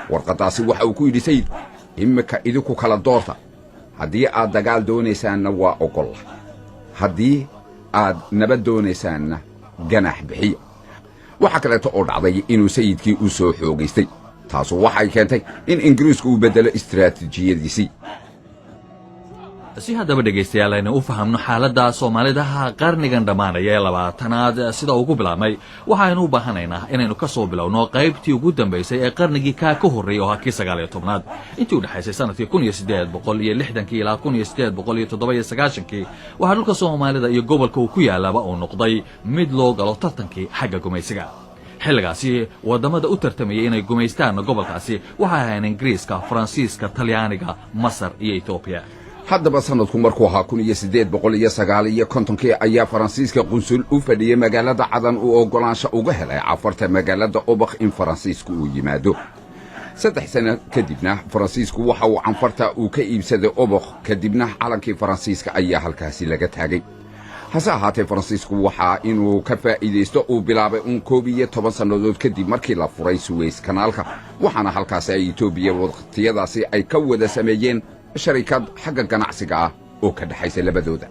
Warqaddaasi waxa uu ku yidhi sayidku: "Immika idinku kala doorta. Haddii aad dagaal doonaysaanna waa oggolla, haddii aad nabad doonaysaanna ganaax bixiya." Waxaa kaleeto oo dhacday inuu sayidkii u soo xoogaystay. Taasu waxay keentay in Ingiriisku uu beddelo istiraatiijiyadiisii. Si haddaba, dhegaystayaal, aynu u fahamno xaaladda Soomaalidaha qarnigan dhammaanaya ee 20aad sida ugu bilaabmay, waxaynu u baahanaynaa inaynu ka soo bilowno qaybtii ugu dambaysay ee qarnigii kaa ka horreeyey, oo ahaa kii 19aad. Intii u dhexaysay sanadkii 1860-kii ilaa 1897-kii, waxaa dhulka Soomaalida iyo gobolka uu ku yaalaaba uu noqday mid loo galo tartankii xagga gumaysiga. Xilligaasi waddamada u tartamayay inay gumaystaan gobolkaasi waxay ahayn Ingiriiska, Faransiiska, Talyaaniga, Masar iyo Etoobiya. Haddaba sanadku markuu ahaa 1859-kii ayaa Faransiiska qunsul u fadhiyey magaalada Cadan uu oggolaansho uga helay Cafarta magaalada Obakh in Faransiisku uu yimaado. 3 sano kadibna Faransiisku waxa uu Canfarta uu ka iibsaday Obokh. Kadibna calankii Faransiiska ayaa halkaasi laga taagay. Hase ahaatee, Faransiisku waxaa inuu ka faa'iidaysto uu bilaabay uun 11 sannadood kadib markii la furay Suweys Kanaalka, waxaana halkaasi ay Etoobiya wakhtiyadaasi ay ka wada sameeyeen sharikad xagga ganacsiga ah oo ka dhexaysa labadooda.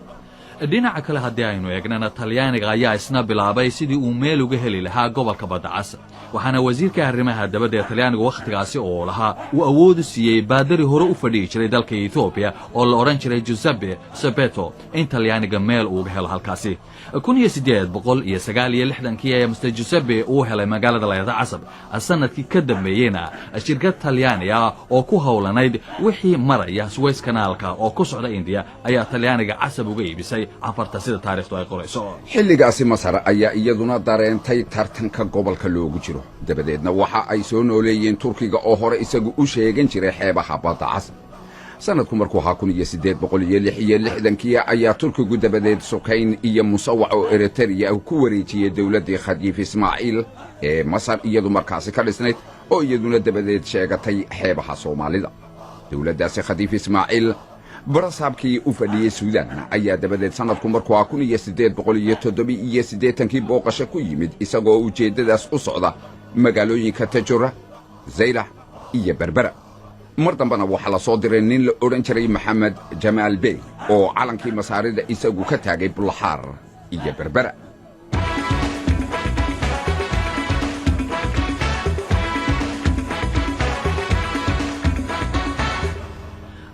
Dhinaca kale haddii aynu eegnana, Talyaaniga ayaa isna bilaabay sidii uu meel uga heli lahaa gobolka Badda Cas, waxaana wasiirka arrimaha dabadda ee Talyaanigu wakhtigaasi oo lahaa uu awoodu siiyey baadari hore u fadhiyi jiray dalka Etoobiya oo la odhan jiray Giuseppe Sabeto in Talyaaniga meel uuga helo halkaasi. 1869-kii ayaa Mister Giuseppe uu helay magaalada layada Casab. Sanadkii ka dambeeyeyna shirkad Talyaani ah oo ku howlanayd wixii maraya Suways Kanaalka oo ku socda Indiya ayaa Talyaaniga Casab uga iibisay Canfarta, sida taarikhdu ay qorayso. Xilligaasi Masar ayaa iyaduna dareentay tartanka gobolka loogu jiro. Dabadeedna waxa ay soo nooleeyeen Turkiga oo hore isagu u sheegan jiray xeebaha Badda Cas. Sanadku markuu ahaa 1866-kii ayaa Turkigu dabadeed Sukayn iyo Musawac oo Eritariya ku wareejiyey dowladdii Khadiif Ismaaciil ee Masar iyadu markaasi ka dhisnayd, oo iyaduna dabadeed sheegatay xeebaha Soomaalida. Dowladdaasi Khadiif Ismaaciil barasaabkii u fadhiyey Suudaan ayaa dabadeed sanadku markuu ahaa 1887-kii booqasho ku yimid, isagoo ujeeddadaas u socda magaalooyinka Tajura, Zaylax iyo Berbera. Mar dambena waxaa la soo diray nin la odhan jiray Maxamed Jamaal Bey oo calankii Masaarida isagu ka taagay Bulaxaar iyo Berbera.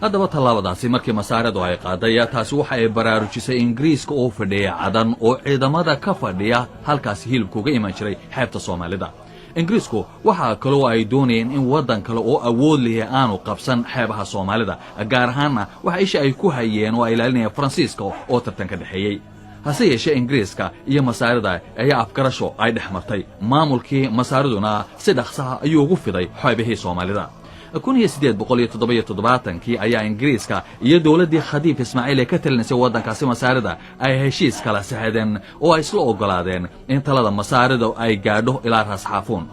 Haddaba tallaabadaasi markii Masaaridu ay qaaday, taasi waxa ay baraarujisay Ingiriiska oo fadhiya Cadan oo ciidamada ka fadhiya halkaasi hilibka uga iman jiray xeebta Soomaalida. Ingiriisku waxaa kaloo ay doonayeen in waddan kale oo awood lihi aanu qabsan xeebaha Soomaalida, gaar ahaanna waxa isha ay ku hayeen oo ay ilaalinayeen Faransiiska oo tartan ka dhexeeyey. Hase yeeshee, Ingiriiska iyo Masaarida ayaa afgarasho ay dhex martay. Maamulkii Masaariduna si dhaqsaha ayuu ugu fiday xeebihii Soomaalida. 1877-kii ayaa Ingiriiska iyo dowladdii Khadiif Ismaaciil ee ka talinaysay waddankaasi Masaarida ay heshiis kala saxedeen oo ay isla oggolaadeen in talada Masaarida ay gaadho ilaa Raasxaafuun.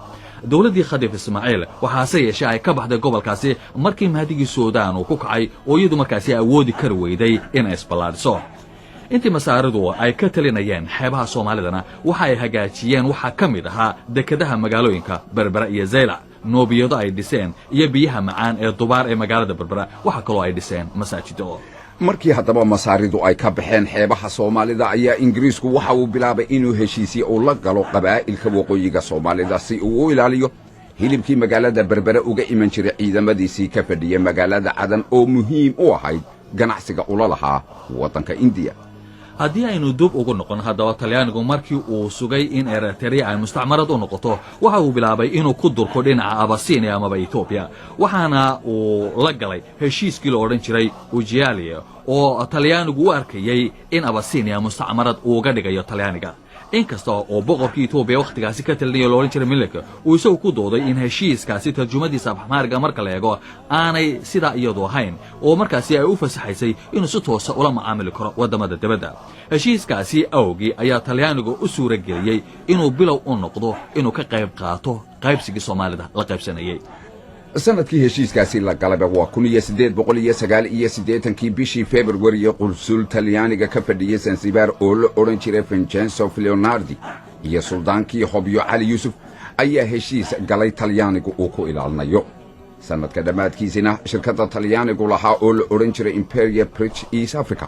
Dowladdii Khadiif Ismaaciil waxaase yeeshee ay ka baxday gobolkaasi markii Mahdigii Suudaan uu ku kacay, oo iyadu markaasi awoodi kari weyday inay isballaadhiso. Intii Masaaridu ay ka talinayeen xeebaha Soomaalidana, waxa ay hagaajiyeen waxaa ka mid ahaa dekedaha magaalooyinka Berbera iyo Zaylac, noobiyado ay dhiseen iyo biyaha macaan ee Dubaar ee magaalada Berbera. Waxaa kaloo ay dhiseen masaajido. Markii haddaba Masaaridu ay ka baxeen xeebaha Soomaalida ayaa Ingiriisku waxa uu bilaabay inuu heshiisye uu la galo qabaa'ilka waqooyiga Soomaalida si uu u ilaaliyo hilibkii magaalada Berbere uga iman jiray ciidamadiisii ka fadhiya magaalada Cadan, oo muhiim u ahayd ganacsiga ula lahaa waddanka Indiya. Haddii aynu dub ugu noqon haddaba, Talyaanigu markii uu sugay in Eritrea ay mustacmarad u noqoto, waxa uu bilaabay inuu ku durko dhinaca Abasinia amaba Etoobiya, waxaana uu la galay heshiiskii la odhan jiray Ujialia, oo Talyaanigu u arkayey in Abasinia mustacmarad uuga dhigayo Talyaaniga, inkasta oo boqorkii Etoobiya wakhtigaasi ka talinaya lo odhan jiray Milik uu isagu ku dooday in heshiiskaasi tarjumadiisa Afxmaariga marka la eego aanay sidaa iyadu ahayn, oo markaasi ay u fasaxaysay inuu si toosa ula macaamili karo waddamada dibadda. Heshiiskaasi awgii ayaa Talyaanigu u suura geliyey inuu bilow u noqdo inuu ka qayb qaato qaybsigii Soomaalida la qaybsanayey. Sanadkii heshiiskaasi la galaba waa 1889-kii, bishii Februariyo qunsul Talyaaniga ka fadhiyey Sansibar oo la odhan jiray Vincenzo Leonardi iyo suldaankii Hobyo Cali Yuusuf ayaa heshiis galay Talyaanigu uu ku ilaalinayo. Sannadka dhammaadkiisina shirkadda Talyaanigu lahaa oo la odhan jiray Imperial British East Africa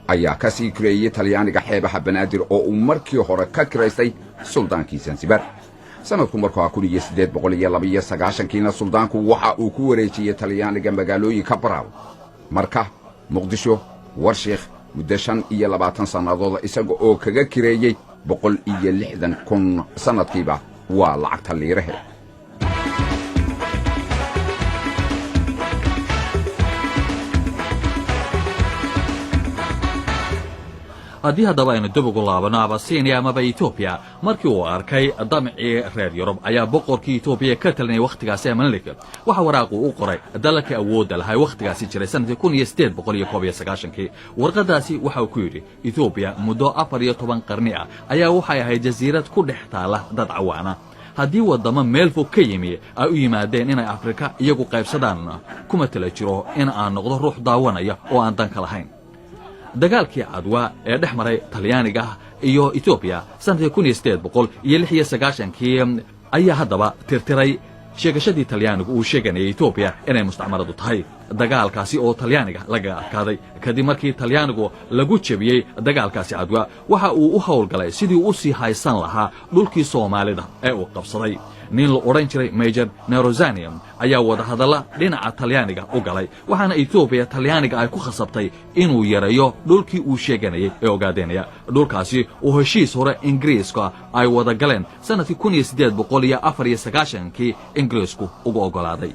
ayaa ka sii kireeyey Talyaaniga xeebaha Banaadir oo uu markii hore ka kiraystay suldaankii Sansibar. Sannadku markuu ah 1892-kiina suldaanku waxa uu ku wareejiyey Talyaaniga magaalooyinka Baraaw, Marka, Muqdisho, Warshiikh muddo 25 sannadooda, isaga oo kaga kireeyey 160,000 sannadkiiba, waa lacagta liirahe. Haddii haddaba aynu dib ugu laabanno Abasinia amaba Etoobiya, markii uu arkay damcii reer Yurub ayaa boqorkii Etoobiya ka talinayay wakhtigaasi ee Manilik waxa waraaquu u qoray dalalkii awoodda lahay wakhtigaasi jiray sanadkii 1891-kii. Warqaddaasi waxa uu ku yidhi: Etoobiya muddo 14 qarni ah ayaa waxay ahayd jasiirad ku dhex taala dad cawaana. Haddii waddamo meel fog ka yimi ay u yimaadeen inay Afrika iyagu qaybsadaan, kuma tala jiro in aan noqdo ruux daawanaya oo aan danka lahayn. Dagaalkii Cadwa ee dhex maray Talyaaniga iyo Etoobiya sanadkii 1896-kii ayaa haddaba tirtiray sheegashadii Talyaanigu uu sheeganayay Etoobiya inay mustacmaradu tahay. Dagaalkaasi oo Talyaaniga laga adkaaday kadib markii Talyaanigu lagu jebiyey dagaalkaasi Cadwa, waxa uu u howlgalay sidii u sii haysan lahaa dhulkii Soomaalida ee uu qabsaday. Nin la odhan jiray Major Nerozanium ayaa wadahadalla dhinaca Talyaaniga u galay, waxaana Etoobiya Talyaaniga ay ku khasabtay inuu yareeyo dhulkii uu sheeganayay ee Ogaadeenaya, dhulkaasi oo heshiis hore Ingiriiska ay wada galeen sanadkii 1894-kii Ingiriisku ugu oggolaaday.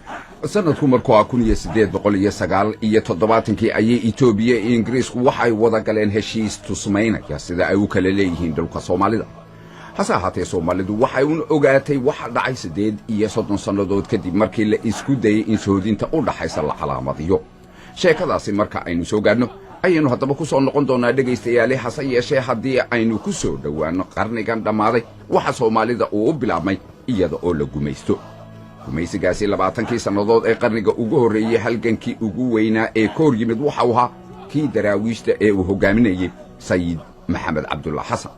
Sanadku markuu ah 1879-kii ayay Etoobiya iyo Ingiriisku waxay wada galeen heshiis tusmaynaya sida ay u kala leeyihiin dhulka Soomaalida. Hase ahaatee, Soomaalidu waxay un ogaatay waxa dhacay 38 sannadood kadib markii la isku dayey in soodinta u dhaxaysa la calaamadiyo. Sheekadaasi marka aynu soo gaadhno ayaynu haddaba ku soo noqon doonnaa, dhegaystayaale. Hase yeeshee, haddii aynu ku soo dhowaanno qarnigan dhammaaday, waxa Soomaalida uu u bilaabmay iyada oo la gumaysto. Gumaysigaasi 20-kii sannadood ee qarniga ugu horreeyey, halgankii ugu weynaa ee ka hor yimid waxau ahaa kii Daraawiishta ee uu hoggaaminayey Sayid Maxamed Cabdulla Xasan.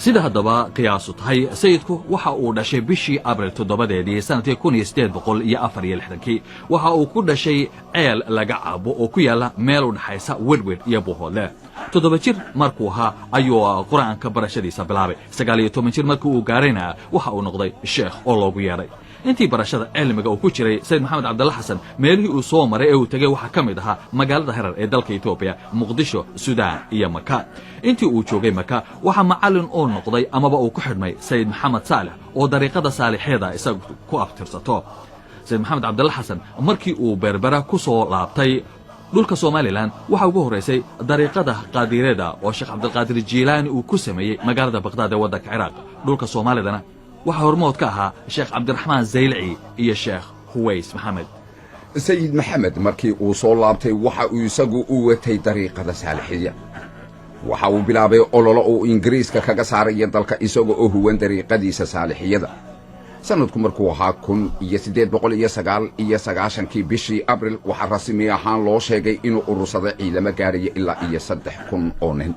Sida haddaba qiyaasu tahay, sayidku waxa uu dhashay bishii Abril 7-deedii sanadkii 1864-kii. Waxa uu ku dhashay ceel laga cabo oo ku yaalla meel u dhaxaysa Wedwed iyo Buuhoodle. 7 jir markuu ahaa ayuu Qur-aanka barashadiisa bilaabay. 19 jir markii uu gaarayna waxa uu noqday sheekh oo loogu yeedhay. Intii barashada cilmiga uu ku jiray Sayid Maxamed Cabdalla Xasan, meelihii uu soo maray ee uu tegey waxaa ka mid ahaa magaalada Herar ee dalka Etoobiya, Muqdisho, Suudaan iyo Maka. Intii uu joogay Maka waxaa macallin uu noqday amaba uu ku xidhmay Sayid Maxamed Saalix oo dariiqada Saalixeeda isagu ku abtirsato. Sayid Maxamed Cabdalla Xasan markii uu Berbera ku soo laabtay dhulka Somalilan, waxaa ugu horraysay dariiqada Qaadireeda oo Sheekh Cabdilqaadir Jiilaani uu ku sameeyey magaalada Baqhdaad ee waddanka Ciraaq. Dhulka Soomaalidana waxaa hormood ka ahaa Sheekh Cabdiraxmaan Zaylci iyo Sheekh Huways Maxamed. Sayid Maxamed markii uu soo laabtay waxa uu isagu u watay dariiqada Saalixiya. Waxa uu bilaabay ololo uu Ingiriiska kaga saaraya dalka isaga oo huwan dariiqadiisa Saalixiyada. Sannadku markuu ahaa 1899-kii bishii Abril, waxaa rasmi ahaan loo sheegay inuu urursaday ciidamo gaaraya ilaa iyo 3000 oo nin.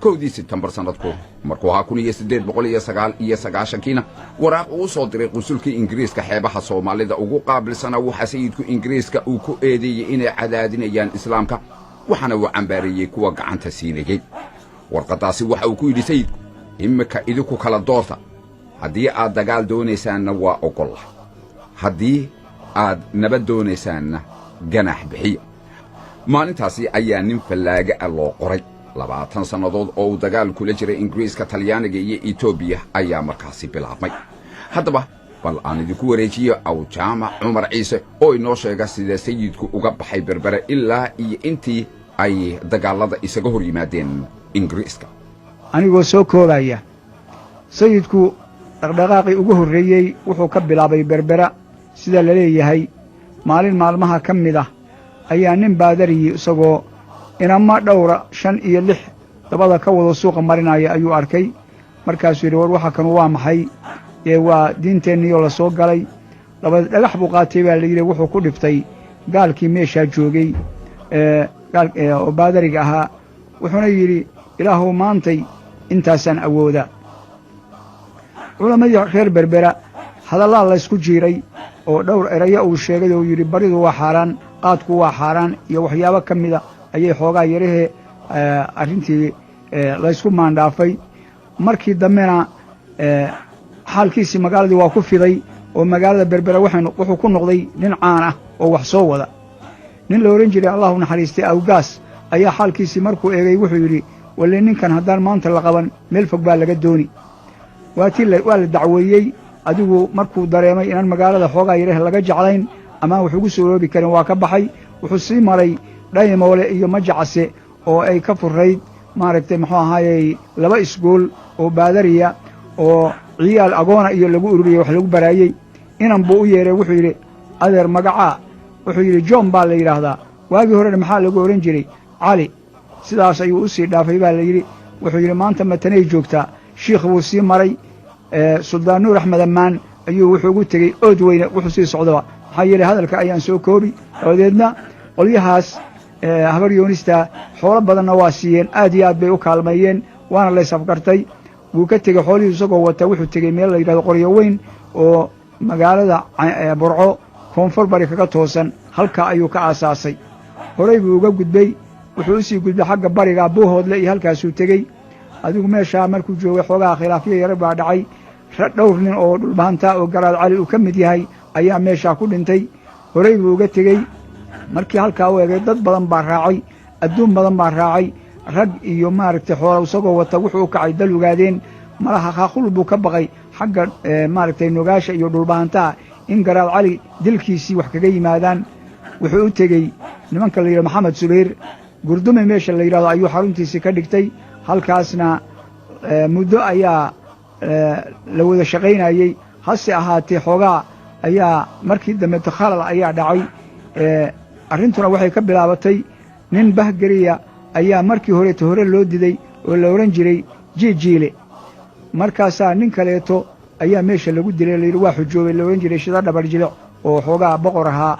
1-dii Sebtembar sannadku markuu ahaa 1899-kiina waraaq uu soo diray qunsulkii Ingiriiska xeebaha Soomaalida ugu qaabilsanaa, waxaa sayidku Ingiriiska uu ku eedeeyey inay cadaadinayaan Islaamka, waxaana uu cambaareeyey kuwa gacanta siinayey. Warqaddaasi waxa uu ku yidhi sayidku: "Immika idinku kala doorta. Haddii aad dagaal doonaysaanna waa oggolla, haddii aad nabad doonaysaanna ganaax bixiya." Maalintaasi ayaa nin fallaaga ah loo qoray. 20 sannadood oo uu dagaal kula jiray Ingiriiska, Talyaaniga iyo Etoobiya ayaa markaasi bilaabmay. Haddaba bal aan idinku wareejiyo Awjaamac Cumar Ciise oo inoo sheega sida sayidku uga baxay Berbere ilaa iyo intii ay dagaallada isaga hor yimaadeen Ingiriiska. Anigoo soo koobaya, sayidku dhaqdhaqaaqii ugu horreeyey wuxuu ka bilaabay Berbera. Sida la leeyahay, maalin maalmaha ka mid ah ayaa nin baadariyi isagoo inama dhowra, shan iyo lix, dabada ka wado suuqa marinaya ayuu arkay. Markaasuu yidhi: "War, waxa kanu waa maxay?" Ee waa diinteenniyoo la soo galay. Dabadeed dhagax buu qaatay baa la yidhi, wuxuu ku dhiftay gaalkii meeshaa joogay oo baadariga ahaa, wuxuuna yidhi Ilaahuw, maantay intaasaan awoodaa. Culammadii reer Berbera hadallaa laysku jiiray oo dhowr erayo uu sheegay oo yidhi baridu waa xaaraan, qaadku waa xaaraan iyo waxyaabo ka mida ayay xoogaa yarahee arrintii laysku maandhaafay. Markii dambena xaalkiisii magaaladii waa ku fiday oo magaalada Berbera wuxuu ku noqday nin caan ah oo wax soo wada. Nin la odhan jiray, Allahu naxariistay, Awgaas ayaa xaalkiisii markuu eegay wuxuu yidhi: "Walle ninkan haddaan maanta la qaban, meel fog baa laga dooni." Waatii waa la dacweeyey. Adigu markuu dareemay inaan magaalada xoogaa yarah laga jeclayn amaan wax ugu soo roobi karin, waa ka baxay. Wuxuu sii maray Dhaymoole iyo Majacase oo ay ka furayd, maaragtay, muxuu ahaayey, laba iskuul oo baadariya oo ciyaal agoona iyo lagu ururiyey, wax lagu baraayey. Inan buu u yeeray. Wuxuu yidhi: "Adeer, magacaa?" Wuxuu yidhi: "John baa la yidhaahdaa." "Waagii horena maxaa lagu odhan jiray?" "Cali." Sidaas ayuu u sii dhaafay baa la yidhi. Wuxuu yidhi: "Maanta matanay joogtaa." Shiikh buu sii maray. Suldaan Nuur Axmed Ammaan ayuu wuxuu ugu tegey Ood Weyne. Wuxuu sii socdaba, maxaa yeelay hadalka ayaan soo koobi. Dabadeedna qolyahaas Habar Yoonista xoolo badanna waa siiyeen, aad iyo aad bay u kaalmeeyeen, waana laysafgartay. Wuu ka tegey xoolihii isagoo wata. Wuxuu tegey meel la yidhahdo Qoryo Weyn oo magaalada Burco koonfur bari kaga toosan. Halkaa ayuu ka aasaasay. Horey buu uga gudbay. Wuxuu usii gudbay xagga bariga, Buuhoodle iyo halkaasuu tegey. Adigu meeshaa markuu joogay xoogaha khilaafyo yara baa dhacay. Dhowr nin oo Dhulbahantaa oo Garaad Cali uu ka mid yahay ayaa meeshaa ku dhintay. Horey buu uga tegey. Markii halkaa u egay, dad badan baa raacay, adduun badan baa raacay, rag iyo, maaragtay, xoola isagoo wata wuxuu u kacay dal Ogaadeen. Malaha khaaqul buu ka baqay xagga, maaragtay, Nogaasha iyo Dhulbahantaha in Garaad Cali dilkiisii wax kaga yimaadaan. Wuxuu u tegey nimanka la yidhahdo Maxamed Subayr. Gurdume meesha la yidhahdo ayuu xaruntiisii ka dhigtay. Halkaasna muddo ayaa la wada shaqaynayey. Hase ahaatee xoogaa ayaa markii dambe khalal ayaa dhacay. Arrintuna waxay ka bilaabatay nin Bahgeriya ayaa markii horeeto hore loo diday oo la odhan jiray Jiijiile. Markaasaa nin kaleeto ayaa meesha lagu dilay, layidhi waa xujoobay, la odhan jiray Shida Dhabar Jilic oo xoogaa boqor ahaa.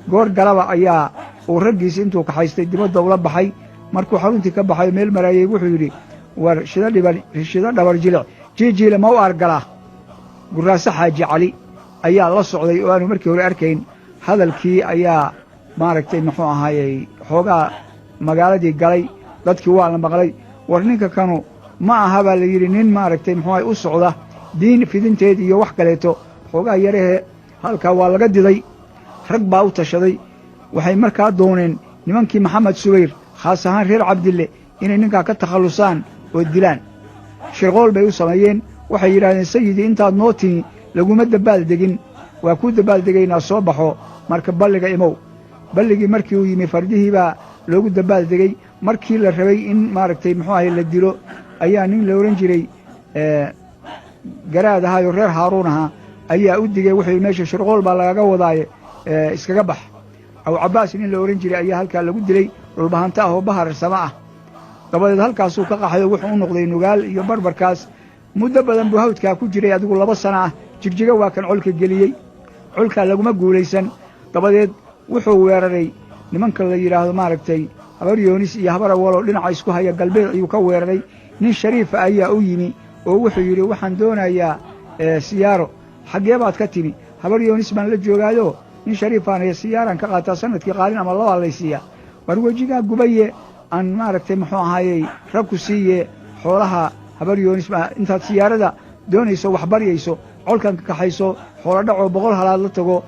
Goor galaba ayaa uu raggiisi intuu kaxaystay dibadda ula baxay. Markuu xaruntii ka baxay, meel maraayey, wuxuu yidhi: "War Shida Dhabar Jilic Jiijiile ma u argalaa?" Guraase Xaaji Cali ayaa la socday oo aanu markii hore arkayn. Hadalkii ayaa, maaragtay, muxuu ahaayey, xoogaa magaaladii galay. Dadkii waa la maqlay. "War ninka kanu ma aha," baa la yidhi, "nin, maaragtay, muxuu ahay, u socda diin fidinteed iyo wax kaleeto." Xoogaa yarahee halkaa waa laga diday. Rag baa u tashaday. Waxay markaa dooneen nimankii Maxamed Subayr, khaas ahaan reer Cabdille, inay ninkaa ka takhallusaan oo dilaan. Shirqool bay u sameeyeen. Waxay yidhahdeen: "Sayidii, intaad noo timi laguma dabbaaldegin, waa kuu dabaaldegaynaa, soo baxo marka balliga imow." Balligii markii uu yimi, fardihii baa loogu dabbaaldegey. Markii la rabay in, maaragtay, muxuu ahay, la dilo ayaa nin la odhan jiray Garaad ahaayoo reer Haaruun ahaa ayaa u digay. Wuxuu yidhi: "Meesha shirqool baa lagaga wadaaye, iskaga bax." Aw Cabbaas nin la odhan jiray ayaa halkaa lagu dilay, Dhulbahanto ah oo Baharsamo ah. Dabadeed halkaasuu ka qaxay oo wuxuu u noqday Nugaal iyo barbarkaas. Muddo badan buu hawdkaa ku jiray, adigu 2 sano ah. Jigjiga waa kan colka geliyey. Colkaa laguma guulaysan. Dabadeed wuxuu weeraray nimanka la yidhaahdo, maaragtay, Habar Yoonis iyo Habar Awaloo dhinaca isku haya. Galbeed ayuu ka weeraray. Nin shariifa ayaa u yimi oo wuxuu yidhi: "Waxaan doonayaa siyaaro." "Xaggee baad ka timi?" "Habar Yoonis baan la joogaayo, nin shariifaan siyaaraan ka qaataa, sanadkii qaalin ama labaa laysiiyaa." "War wejigaa gubaye, aan, maaragtay, muxuu ahaayey, rag ku siiye xoolaha Habar Yoonis baa intaad siyaarada doonayso, wax baryayso, colkan ka kaxayso, xoolo dhacoo 100 halaad la tago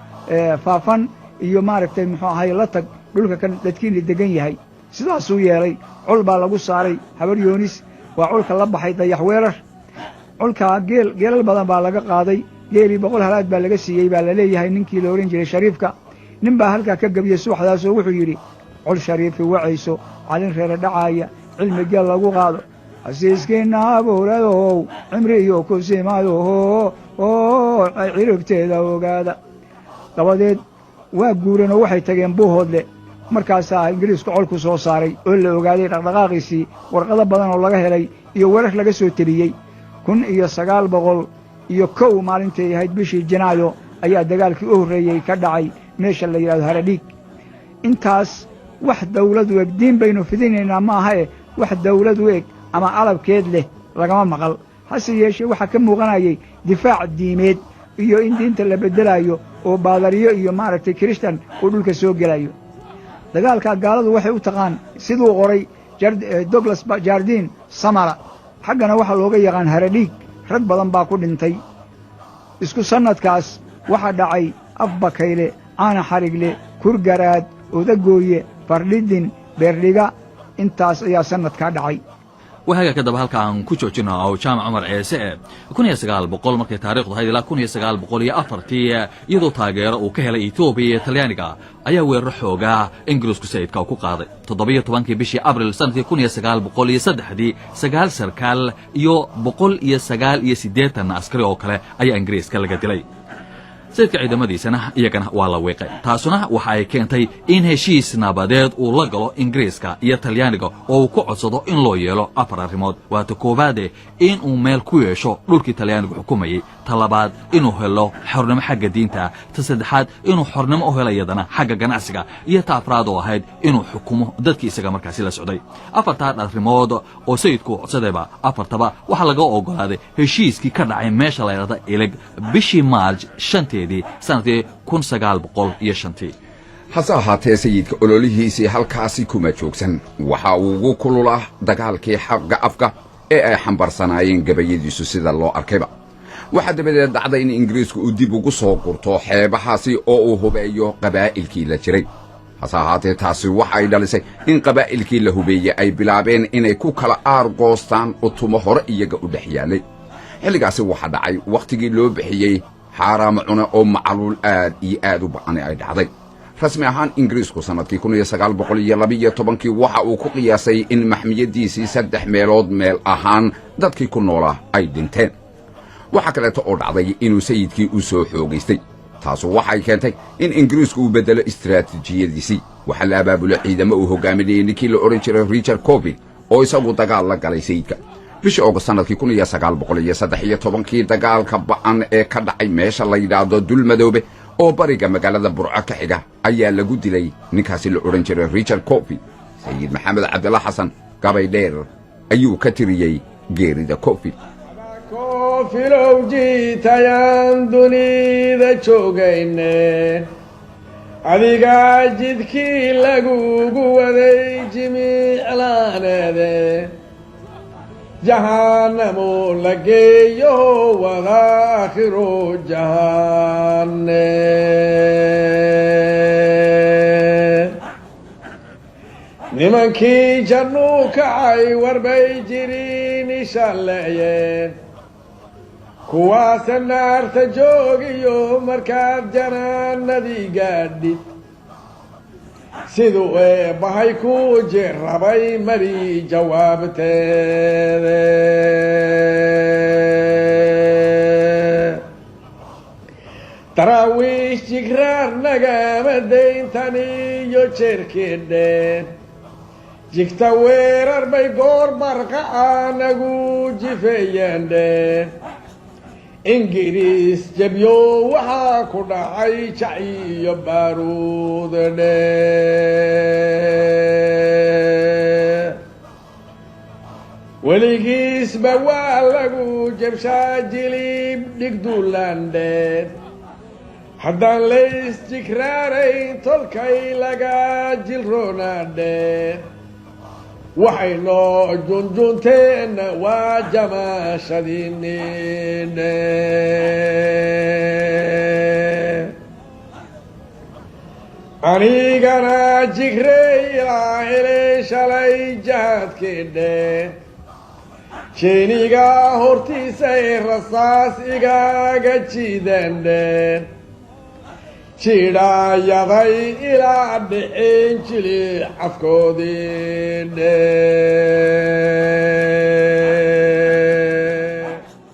Faafan iyo, maaragtay, muxuu ahaye, la tag dhulka kan dadkiina degan yahay." Sidaasuu yeelay. Col baa lagu saaray Habar Yoonis. Waa colka la baxay Dayax Weerar. Colkaa geel, geelal badan baa laga qaaday. Geelii 100 halaad baa laga siiyey baa la leeyahay ninkii la odhan jiray shariifka. Nin baa halkaa ka gebiyey subaxdaasoo wuxuu yidhi: "Col shariifi wacayso, calin reere dhacaaya, cilmi geel lagu qaado, xasiiskiinna abuuradow, cimri iyo kusimaado, ciribteeda ogaada." Dabadeed waa guureen oo waxay tageen Buuhoodle. Markaasaa Ingiriisku colku soo saaray oo la ogaaday dhaqdhaqaaqiisii, warqado badan oo laga helay iyo werar laga soo teliyey. 1901 maalintay ahayd bishii Janaayo ayaa dagaalkii u horreeyey ka dhacay meesha la yidhahdo Haradhiig. Intaas wax dawlad u eg, diin baynu fidinaynaa ma aha e, wax dawlad u eg Ama alabkeed leh lagama maqal. Hase yeeshee, waxaa ka muuqanayay difaac diimeed iyo in diinta la beddelayo oo baadariyo iyo, maaragtay, Kirishtan uu dhulka soo gelayo. Dagaalkaa gaaladu waxay u taqaan, siduu qoray Douglas Jardine, Samara. Xaggana waxaa looga yaqaan Haradhiig. Rag badan baa ku dhintay. Isku sannadkaas waxaa dhacay Afbakayle, Caana Xarigle, Kurgaraad, Odagooye, Fardhidin, Beerdhiga. Intaas ayaa sannadkaa dhacay. Waaga kadaba halka aan ku joojino oo Jaamac Cumar Ceese e 1900 markay taarikhdu ahayd ilaa 1904-tii, iyadoo taageero uu ka helay Etoobiya iyo Talyaaniga, ayaa weeraro xoogaa Ingiriisku sayidka ku qaaday. 17-kii bishii Abril sanadkii 1903-dii, sagaal sarkaal iyo 189 askari oo kale ayaa Ingiriiska laga dilay. Sayidka ciidamadiisana iyagana waa la wiiqay. Taasuna waxa ay keentay in heshiis nabadeed uu la galo Ingiriiska iyo Talyaaniga oo uu ku codsado in loo yeelo afar arrimood. Waata koowaade, in uu meel ku yeesho dhulkii Talyaanigu xukumayey; ta labaad, inuu helo xornimo xagga diinta; ta saddexaad, inuu xornimo u helo iyadana xagga ganacsiga; iyo ta afraad oo ahayd inuu xukumo dadkii isaga markaasi la socday. Afartaa arrimood oo sayidku codsadayba, afartaba waxaa laga ogolaaday heshiiskii ka dhacay meesha la yidhahda Ilig bishii Maarj 5-teedii sanadkii 1905-tii. Hase ahaatee, sayidka ololihiisii halkaasi kuma joogsan. Waxa uu ugu kululaa dagaalkii xagga afka ee ay xambarsanaayeen gabayadiisu. Sida loo arkayba, waxaa dabadeed dhacday in Ingiriisku uu dib ugu soo gurto xeebahaasi oo uu hubeeyo qabaa'ilkii la jiray. Hase ahaatee, taasi waxa ay dhalisay in qabaa'ilkii la hubeeyey ay bilaabeen inay ku kala aargoostaan utumo hore iyaga u dhex yaallay. Xilligaasi waxaa dhacay wakhtigii loo bixiyey xaaraamo cune oo macaluul aad iyo aad u ba'ani ay dhacday. Rasmi ahaan, Ingiriisku sannadkii 1912-kii waxa uu ku qiyaasay in maxmiyaddiisii saddex meelood meel ahaan dadkii ku noolaa ay dhinteen. Waxaa kaleeto oo dhacday inuu sayidkii u soo xoogaystay. Taasu waxay keentay in Ingiriisku uu beddelo istiraatiijiyadiisii. Waxaa la abaabulay ciidamo uu hogaaminayay ninkii la odhan jiray Richard Corfield oo isagu dagaal la galay sayidka. Bishii Ogost sannadkii 1913-kii, dagaalka ba'an ee ka dhacay meesha la yidhaahdo Dulmadoobe oo bariga magaalada Burco ka xiga ayaa lagu dilay ninkaasi la odhan jiray Richard Corfield. Sayid Maxamed Cabdilla Xasan gabay dheer ayuu ka tiriyey geerida Corfield. Koofilow jiitayaan dunida joogayne, adigaa jidkii lagugu waday jimiclaaneede, jahanamo la geeyo wada akhiro jahane. Nimankii jannuu kacay warbay jirin ishalleeyeen, kuwaase naarta joogiyo markaad janaanadii gaadhid, siduu eebbahay ku jirrabay mari jawaabteede. Daraawiish jigraar nagama dayntan iyo jeerkeedheen, jigta weerar bay goor barqaca nagu jifeeyeen. Ingiriis jebyo waxaa ku dhacay jac iyo baaruud dhe. Weligiisba waa lagu jebshaa jilib dhigduulandhe, haddaan lays jigraarayn tolkay laga jilroonaadhe. Waxay noo junjunteenna waa jamaashadiinidhe. Anigana jigrey ilaa helay shalay jahadkeedhe, jeeniga hortiisay rasaas igaaga jiidendhe, jidhaayaday ilaa dhixin jili cafkoodii dhe.